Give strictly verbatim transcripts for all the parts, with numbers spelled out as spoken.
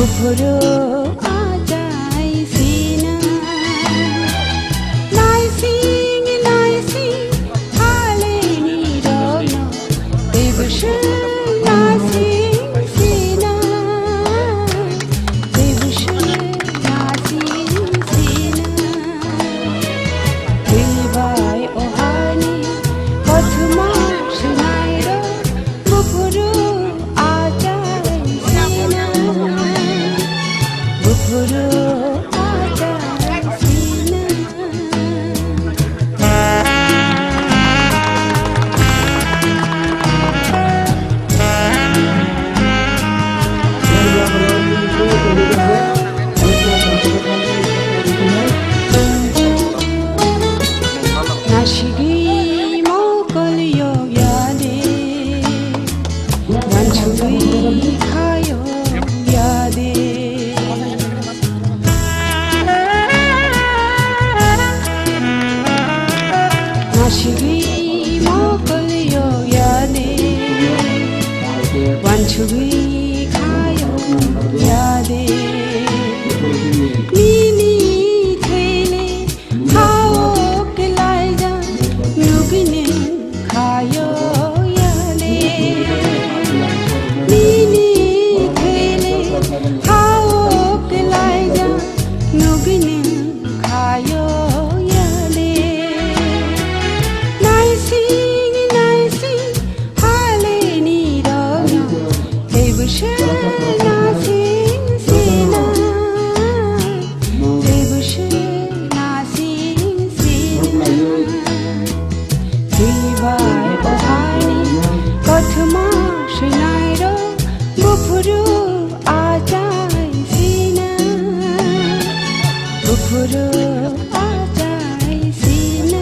Buphuru achai sina. Naising naising haleni rokno. Tei bwswk naising sina. Tei bwswk naising sina. Tei bai o hani kothoma swnairok. Buphuru achai sina, buphuru achai sina. Nasigwi mokol yokya de, wansugwi kha yokya de. Nasigwi mokol yokya de, wansugwi kha yokya de. Nini thele Hao kelaijak nugwini khayo yale. Nini thele hao kelaijak nugwini khayo yale. Naising naising haleni rokno tei bwswk naising sina. Tei bwswk naising sina. Tei bai o hani kothoma swinairok buphuru achai sina. Buphuru achai sina.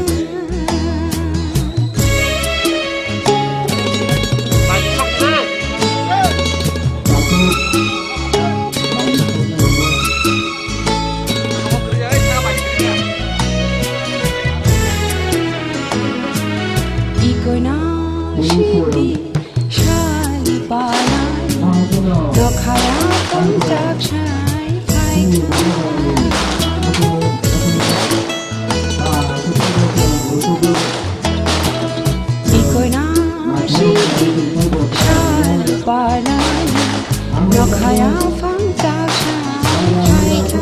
Ikoina sidi sali panai, nokhaya pangchak sai phaikha. Ikoina sidi sal panai, nokhaya phang tak sai phaikha.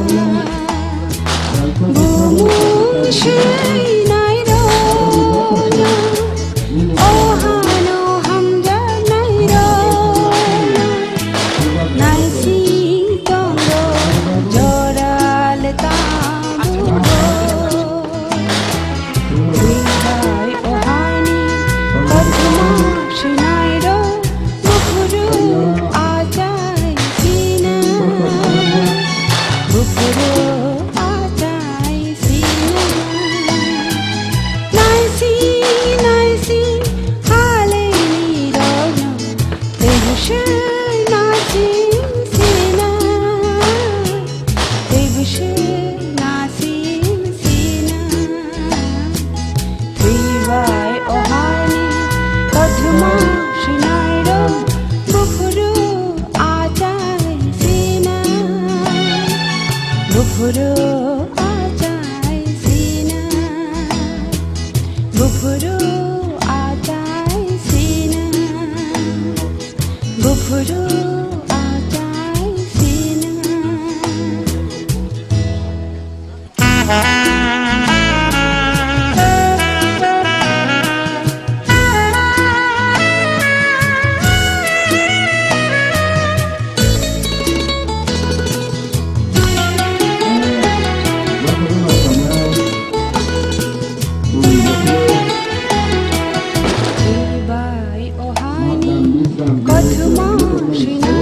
Bumung swinai rokno, o hano hamjaknai rokno, naising tongo jora le tamo. Twi bai o hani kothoma swinairok buphuru achai sina. Buphuru achai sina. Naising naising haleni rokno tei bwswk naising sina. Tei bwswk naising sina. Twi bai o hani kothoma swinairok buphuru achai sina. Buphuru achai sina. Buphuru achai sina. Buphuru achai sina. Twi bai o hani kothoma swina.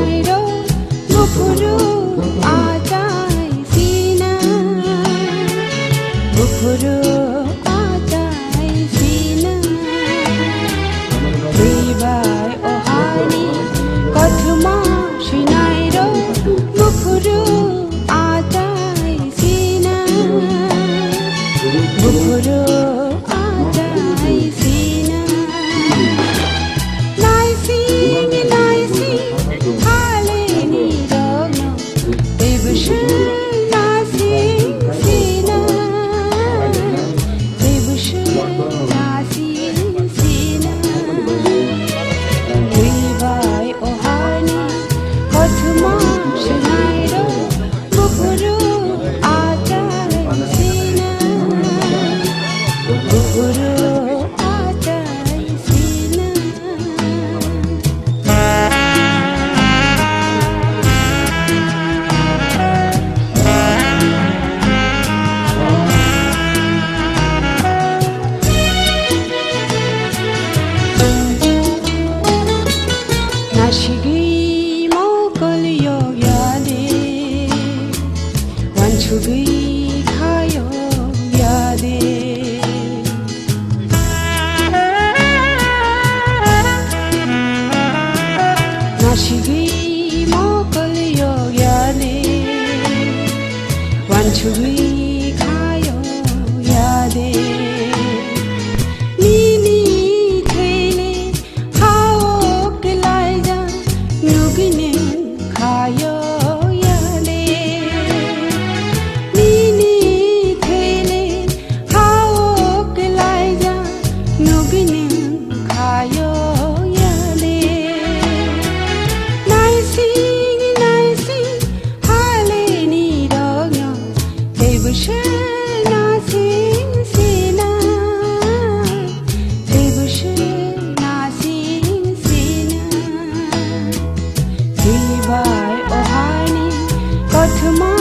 Thuma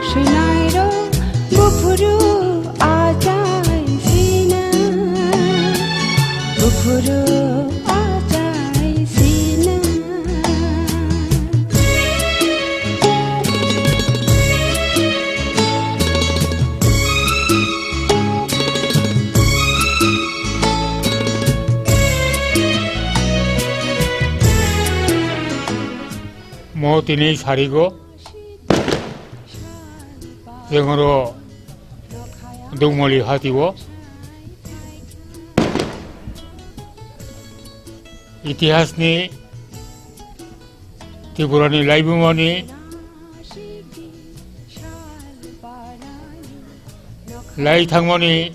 swinairok buphuru achai sina, buphuru achai sina. Mo tini sarigo. Jengoro Dugmoli hati o itihasni Tripurani laibumani lai thangmani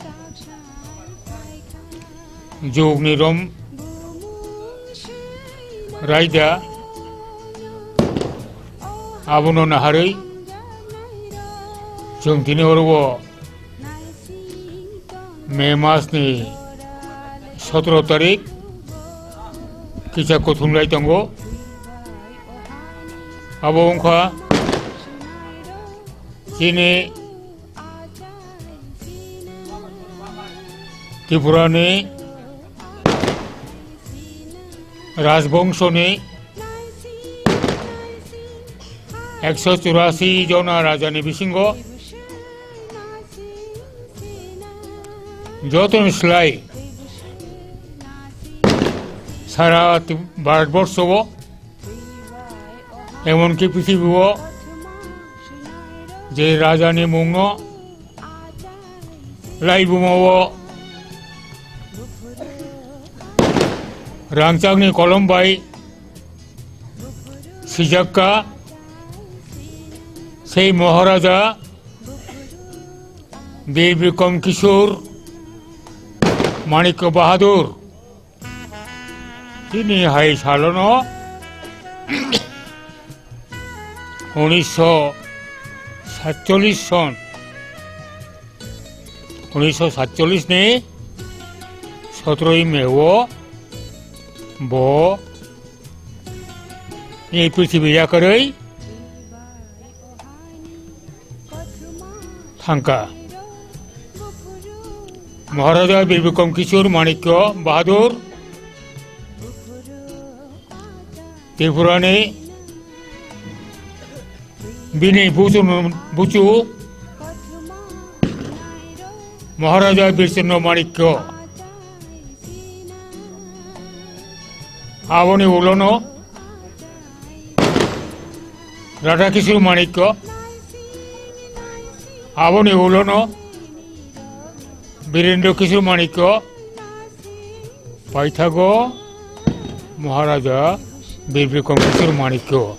jugni rom raida abono naharwi chwng tini oro o May masni sotoro tarik kisa kuthum lai tongo. Abo wngkha chini Tripurani Rajbongshoni ekso churasi jona rajani bisingo jotoni slai sara Bharatborsho o, emonki prithibi o je rajani mungno laibumao rangchakni kolom bai sijakka sei Maharaja Bir Bikram Kishore Manikya Bahadur. Tini hai salono unisho satchollish son, unisho satchollish ni sotroi May o bo ni prithibi yakarwi thangkha. Maharaja Bir Bikram Kishore Manikya Bahadur Tripurani bini buchu, buchu Maharaja Birchandra Manikya. Aboni ulono Radha Kishore Manikya, aboni ulono Birendra Kishore Manikya, paithago Maharaja Bir Bikram Kishore Manikya.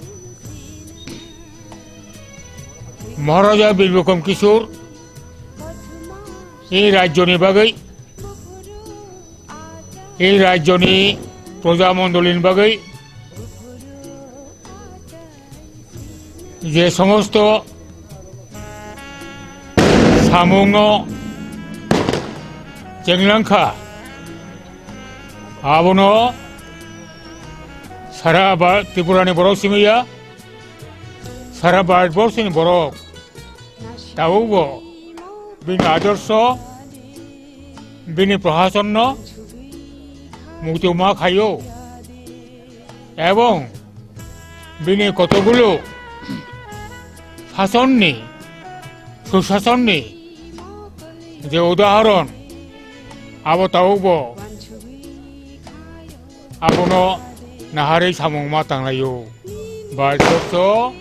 Maharaja Bir Bikram Kishore ei rajyoni bagwi, ei rajyoni proja mondolini bagwi je somosto samungno chenglangkha, abono sara ba Tripurani borok simi ya, sara Bharatborsoni borok tabukbo bini adorsho, bini prohasonno muktuma khaio. Ebong bini kotokgulo sasonni, susasonni je udahoron, abo tabukbo abono naharwi samung ma tanglaio. Bharatborso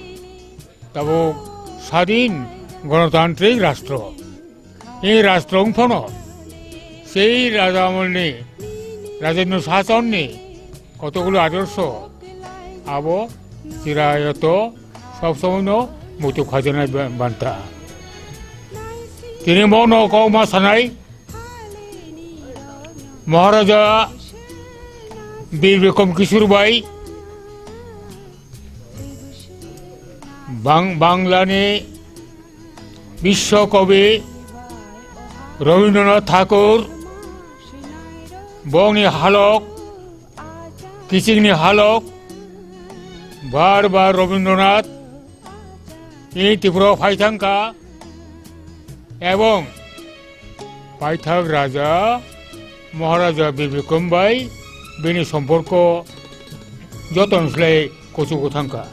tabuk sadin gonotantrik rastro. Ei rastro wngphano sei raja amolni, rajendra sasonni kotokgulo adorsho abo chirayoto sob somoino muitu khajaknai ba-, banta. Tini bono kokma sanai Maharaja Bir Bikram Kishore bai Bang-, Banglani Biswa Kobi Rabindranath Thakur, bongni halok, kichingni halok, bar bar Rabindranath Tini Tripura o phai thangkha ebong paithak raja Maharaja Bir Bikrom bai bini somporko joton slai kuchugo thangkha.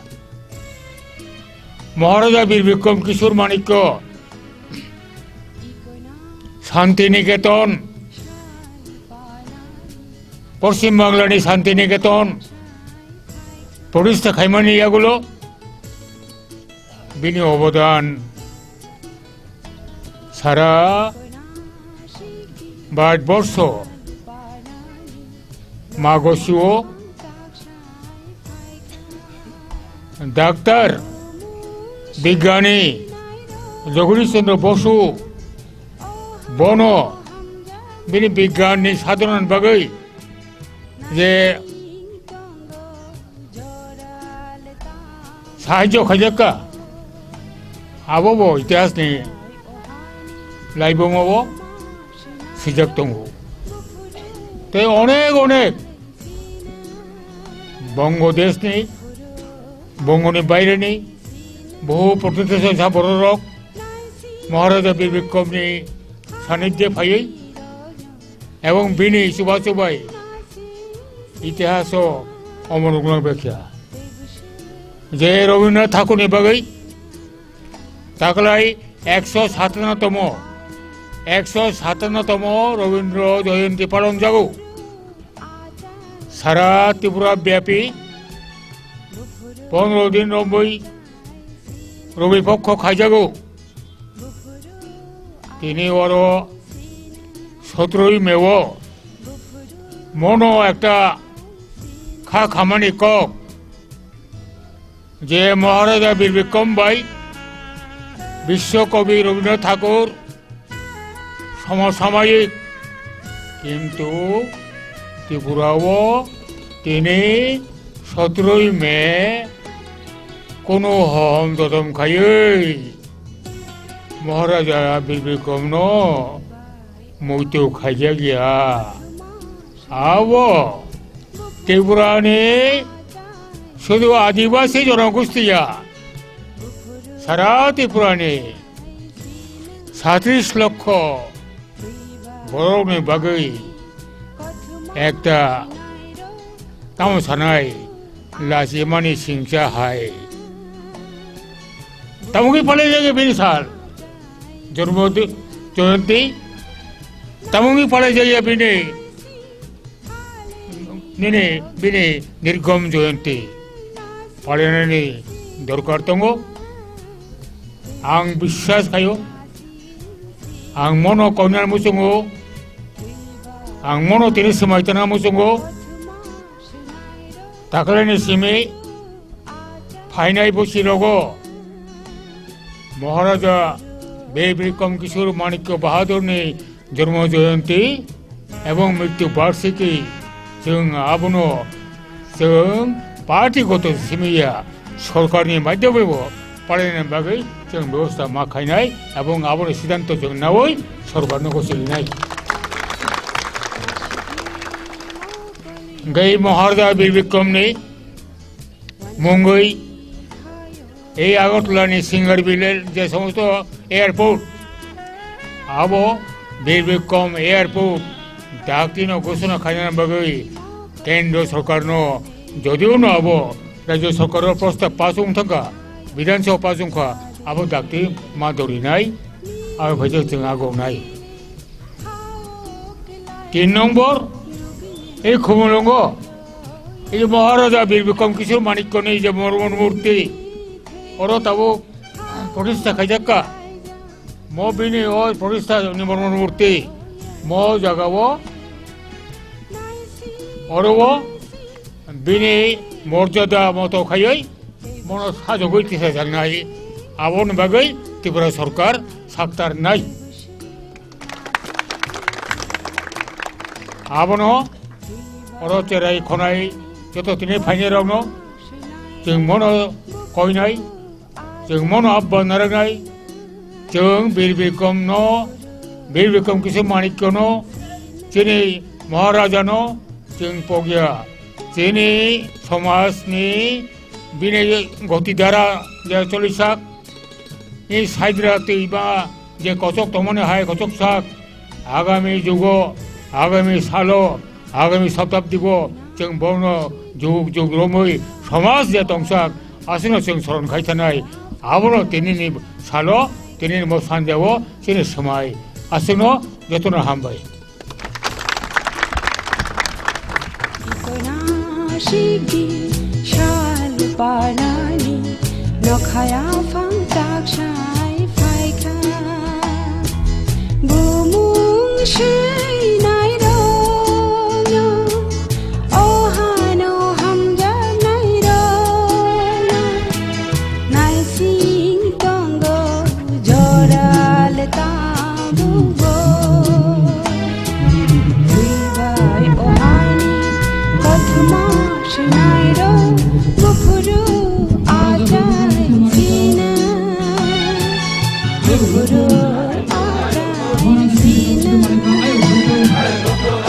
Maharaja Bir Bikrom Kishore Manikya Shanti Niketon, Poschim Banglani Shanti Niketon protistha khaimani yagulo bini obodan sara Bharatborsho magosio Daktar, bigyani Jagadish Chandra Bosu bono bini bigyanni sadhonani bagwi je sahajyo khaijakka, abo bo itihasni laibomo o swijak tongo. Tei onek onek Bongo deshni, Bongoni baireni bohu protestha bororok Maharaja Bir Bikramni sanidhye phaiwi ebong bini chuba chubai itihaso omor wngna bekha. Je Rabindranath Thakurni bagwi taklai ekso satano tomo, ekso satano tomo Rabindra Jayanti palon jago. Sara Tripura byapi pondro din romwi Robi pokho khaijago. Tini oro sotroi May o mono ekta kha khamani kok je Maharaja Bir Bikram bai Biswa Kabi Rabindranath Thakur somosamayik, kintu Tripura o tini sotroi May kunu hom dodom khaiwi Maharaja Bir Bikram no muitu khaijak ya. Abo Tripura ni sudu Adibasi jonogosti ya, sara Tripura ni satris lokho borok ni bagwi ekta tamo sanai lachimani singcha hai. Tamo wngwi palai jaya bini sal, jormo di-, joyonti, tamo wngwi palai jaya bini nini bini nirgom joyonti palainani dorkar tongo. Ang biswas khaio, ang mono koinani muchungo, ang mono tini swmai tana muchungo, taklaini simi phainai bosi rogo Maharaja Bir Bikram Kishore Manikya Bahadurni jormo joyonti ebong mrityu barsiki, chwng abono chwng party goto simiya sorkarni maidhyamebo palaina bagwi chwng bebosta ma khainai ebong abono siddhanto chwng naui sorkarno gosi rinai. Hingke Maharaja Bir Bikramni mungwi ei Agartala ni Singarville je somosto airport, abo Bir Bikram airport dakti no ghosona khaina bagwi kendro sorkar no, jodio no abo rajyo sorkar o prostab pass wng thangkha, bidhan sabha pass wngkha, abo dakti ma dorinai, abo phaijak chwng agonai. Tin nombor, ei Khumulwngo, ei Maharaja Bir Bikram Kishore Manikyani je mormor murti, oro tabuk protistha khaijakka. Mo bini o protistha ni mormor murti, mo jaga o, oro o bini morjada moto khaiwi, mono sajagwi tisajaknai, aboni bagwi Tripura sorkar saktarnai. Abono oro cherai khonai joto tini phainai rokno chwng mono koinai, chwng mono abba narwknai, chwng Bir Bikram no, Bir Bikram Kishore Manikya no, chini Maharaja no chwng pogya, chini somaj ni bini goti dara je cholisak, Ni saidra twi ba je kochok tongmani hai kochok sak, agami jugo, agami salo, agami sotabdigo chwng bono jug jug romwi somaj je tongsak, aswkno chwng soron khai thanai. Abono tinini salo, tinini bo sanjao chini swmai. Aswkno jotono hambai. Ikoina shiki shal parnani nokhaya phang tak shai phaikha. Bumung shinai rokno, o hano hamjaknai rokno, naising tongo joral tabugo. Twibai o hani kothoma shinai rok, buphuru achai sina. Buphuru achai sina.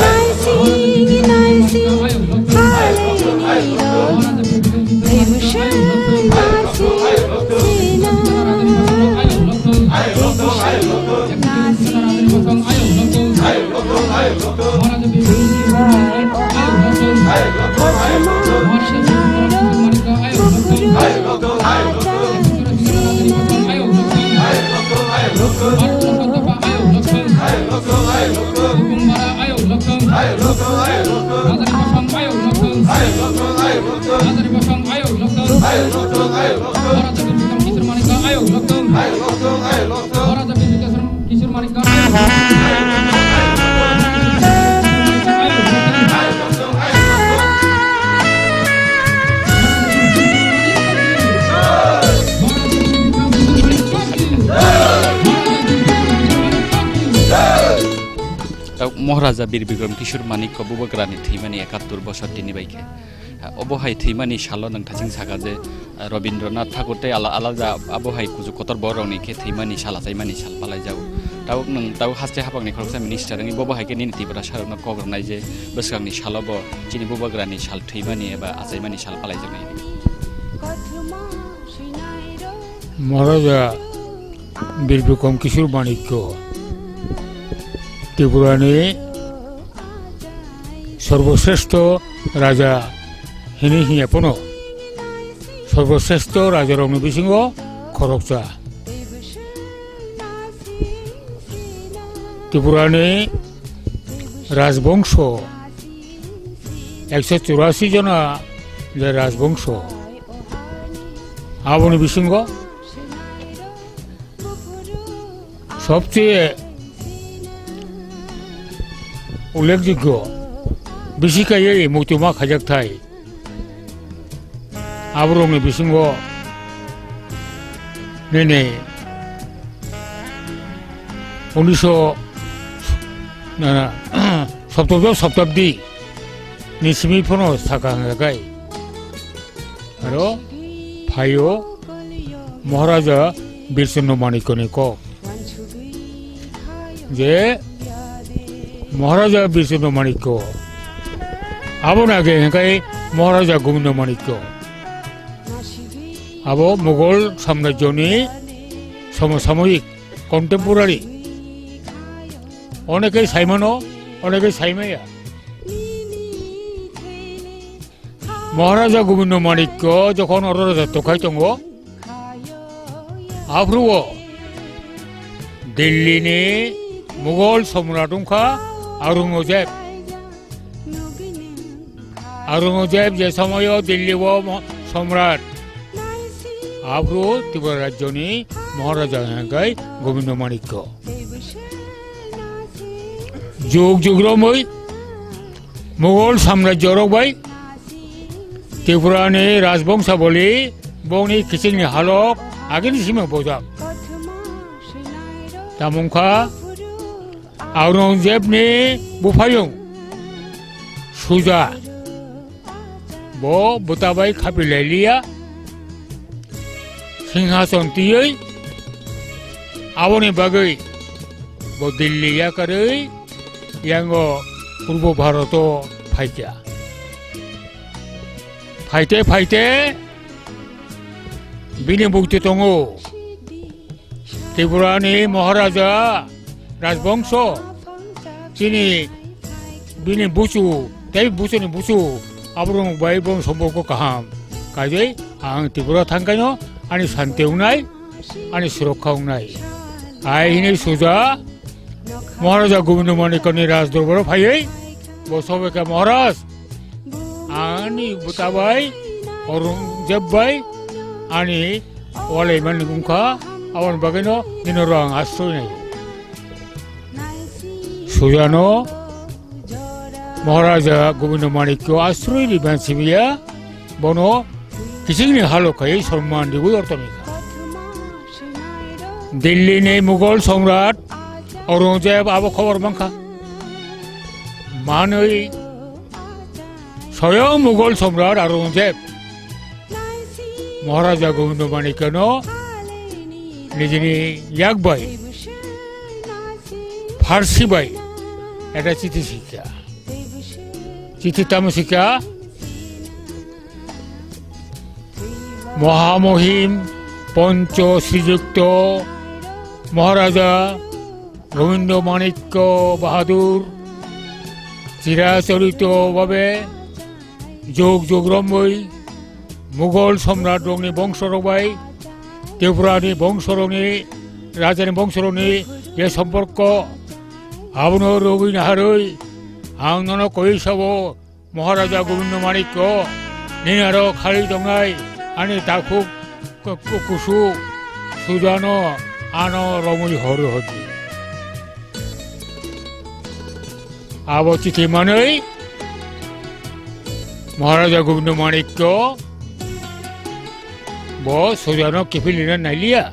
Naising, naising, halini rok. Tei bwswng naising sina. Tei bwswng naising sina. Kishore Manikya. Moharaja Bir Bikram Kishore Manikya bubagrani thwimani ekattor bosor tini bai khe. Obo hai thwimani salo nwng thaching saka je, Rabindranath Thakur tei ala-, alada abo hai kuchuk kotor borok rokni khe thwimani sal achaimani sal palaijago. Tabuk nwng tabuk haste haphangni khoroksa minister wngwi bobo hai khe nini Tiprasa rokno kok rwnai je bwskangni salo bo chini bubagrani sal thwimani eba achaimani sal palaijaknai hwnwi. Maharaja Bir Bikram Kishore Manikya Tripurani sorboshreshto raja hini hiya pono sorboshreshto rajarokni bisingo khoroksa. Tripurani rajbongso ekso churasi jona je rajbongso, aboni bisingo sobcheye ullekjogyo bisi kaiye muktuma khaijakthai aborokni bisingo nini unisho na, na, soptodo soptabdi ni simi phono saka hwnjakai. Aro phaio Maharaja Birchandra Manikyani kok je Maharaja Birchandra Manikya, aboni age hwnkhe Maharaja Govinda Manikya. Abo Mughal samrajyoni somosamoyik, contemporary, oneke saimano, oneke saimaya. Maharaja Govinda Manikya jokhon oro raja tokhai tongo, aphuru o Delhi ni Mughal somrat wngkha Aurangzeb. Aurangzeb je somoyo Delhi o mo-, somrat, aphuru Tripura rajyoni Maharaja hwnkhe Govinda Manikya. Jug jug romwi Mughal samrajyorok bai Tripurani rajbongsa boli bongni kichingni halok agini simi bojak. Tamungkha Aurangzebni buphayung Suja bo bwtabai khapilailiya, singhason twiwi, aboni bagwi bo Delhi yakarwi yango Purbo Bharoto phaikha. Phaite phaite bini bukti tongo Tripura ni Maharaja Rajbongso, chini bini buchu, tei buchu ni buchu, aborok bai bo somporko kaham. Kaijai ang Tripura thangkaino ani santi wngnai, ani surokha wngnai. Ai hinwi suja Maharaja Gobindo Manikya ni raj dorbar phaiwi bo sobe kha, Maharaj, ani bwta bai, Aurangzeb bai, ani walai mani wngkha, aboni bagwino nini oro ang asroi nai. Sujano Maharaja Gobindo Manikya asroi riban simiya, bono kichingni halo khai sonman riwi ortoni kha. Delhi ni Mughal Samrat Aurangzeb abo khobor mankha. Manwi soyong Mughal Samrat Aurangzeb Maharaja Gobindo Manikyano nijini yak bai, Pharsi bai, ekta chithi sikha. Chithi tamo sikha, Mohamohim Poncho Srijukto Maharaja Gobindo Manikya Bahadur chiracharito babe jug jug romwi Mughal somrat rokni bongso rok bai Tripura ni bongso rokni, raja ni bongso rokni je somporko, abono rogwi naharwi ang nono koi sabo, Maharaja Gobindo Manikya, nini aro khali tongnai ani takhuk ku-, ku-, kusu sujano ano romwi horo hodi. Abo chithi manwi Maharaja Gobindo Manikya bo sujano kiphilina nailiya.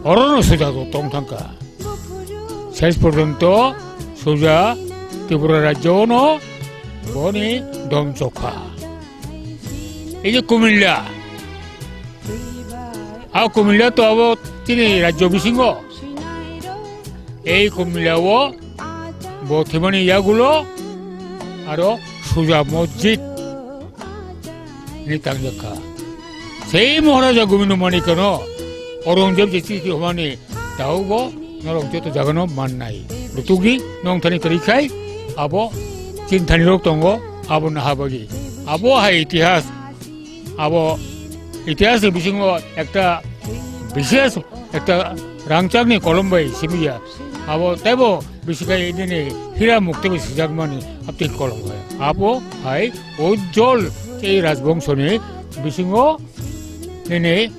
Orono suja tong thangkha. Ses porjonto suja Tripura rajyo no boni dom chokha. Ei je Kumilla, a Kumilla to abo chini rajyo bisingo. Ei Kumilla o bo thimani yagulo aro suja mosjid ni tangjakha. Sei Maharaja Gobindo Manikano Aurangzeb je chithi hwnmani taubo norok joto jagano mannai. Rutukdi nongthani kwrwi khai abo chinthani rok tongo abo nahabagi. Abo hai itihas, abo itihas ni bisingo ekta bishesh ekta rangchakni kolom bai simiya. Abo teibo bisikai nini hira mukti bai sijakmani apti kolom hai. Abo hai ujjol ei rajbongso ni bisingo nini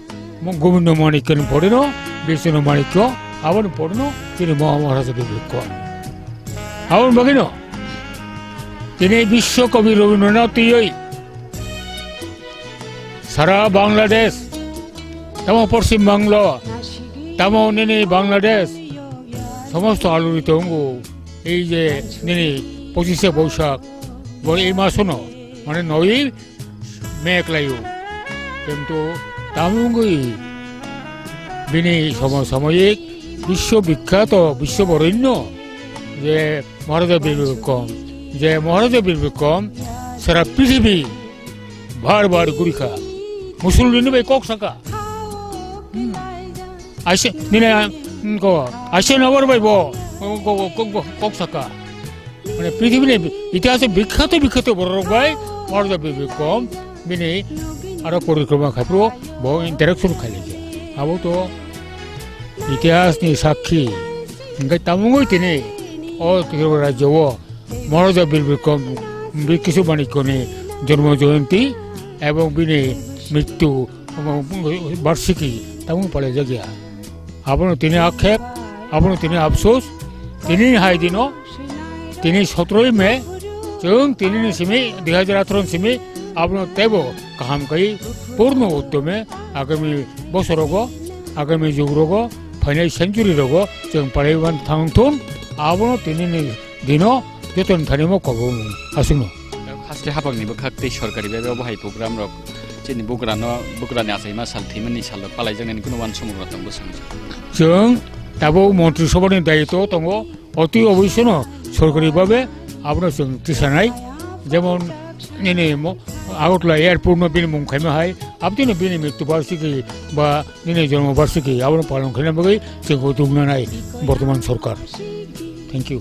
mo-, Gobindo Manikya ni porino, Bishnu Manikya, aboni porino chini Maha Maharaja Bibikko. Aboni bagino tini Biswa Kabi Rabindranath tiyoi sara Bangladesh, tamo Poschim Bangla, tamo nini Bangladesh, somosto aluri tongo. Ei je nini pochishe Boishak, bo ei masono, mane noi me khlaio. Kintu tamo wngwi bini somo samoyik biswo bikkhato, biswo boronno je Maharaja Bir Bikrom, je Maharaja Bir Bikrom sara prithibi bar bar gurikha. Musulmani bai kok saka. Hmm. Aise, nini, hmm, ko, aise nabor bai bo, ko, ko, ko, ko, kok saka. Mane prithibini itihase bikkhato bikkhato bororok bai Maharaja Bir Bikrom bini aro porikroma khaipro bo interaction khailaiya. Abo to itihasni sakhi. Hingke tamungoi tini o Tripura rajyo o Maharaja Bir Bikrom Bikkisu Manikyoni jormo joyonti ebong bini mrityu barshiki tamung palaijakya. Abono tini akhep, abono tini apsus, tini hai dino, tini sotroi me, chwng tini ni simi, dui hajar atharo ni simi, abono teibo kaham kai purno uddome agami bosorogo, agami jugrogo, phainai century rogo chwng palaiban thangthun, abono tini ni dino joto ni thani mo kobong aswkno. Haste hapang ni bwkhak tei sorkari bai bo hai program rok chini bugra no, bugra ni achaima sal thwimani sal rok palai jaknani kunu uansukmung rok tongo bwskango. Chwng tabuk montri sobha ni dayitwo tongo, oti oboisyono sorkari babe abono chwng tisanai, jemon nini mo-, Agartala airport no bini mung khaima hai, Abdini bini mrityu barsiki ba nini jormo barsiki abono palon khaina bagwi chwngkhe duknanai bortoman sorkar. Thank you.